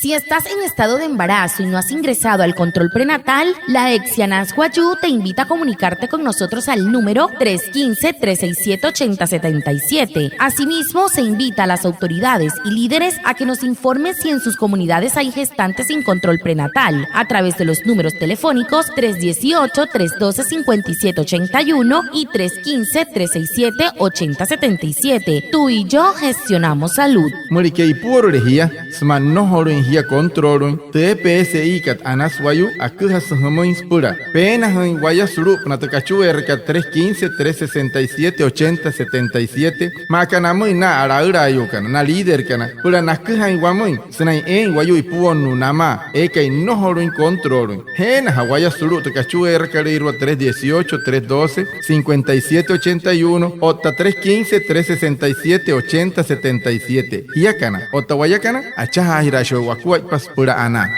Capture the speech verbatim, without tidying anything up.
Si estás en estado de embarazo y no has ingresado al control prenatal, la EPSI Anas Wayuu te invita a comunicarte con nosotros al número tres quince, tres seis siete, ochenta setenta y siete. Asimismo, se invita a las autoridades y líderes a que nos informen si en sus comunidades hay gestantes sin control prenatal, a través de los números telefónicos tres dieciocho, tres doce, cincuenta y siete ochenta y uno y tres quince, tres seis siete, ochenta setenta y siete. Tú y yo gestionamos salud. Müleka ipuolule jia sümaa nnojolüin jia controlüin, tü EPSIkat Anas Wayuu aküjasü jümüin süpüla peenajüin waya sulu'upünaa tü kachueerakat tres quince, tres sesenta y siete, ochenta setenta y siete, maa aka namüin na laülaayuukana, na líderkana, süpüla naküjain wamüin sünain eein wayuu ipuwonnuu namaa eekai nnojolüin controlüin. Jeenaja waya sulu'u tü kachueerakalüirua tres dieciocho, tres doce, cincuenta y siete ochenta y uno otta tres quince, tres sesenta y siete, ochenta setenta y siete. Jiakana otta wayakana, achajaajiraashii wakuaippa süpüla anaa.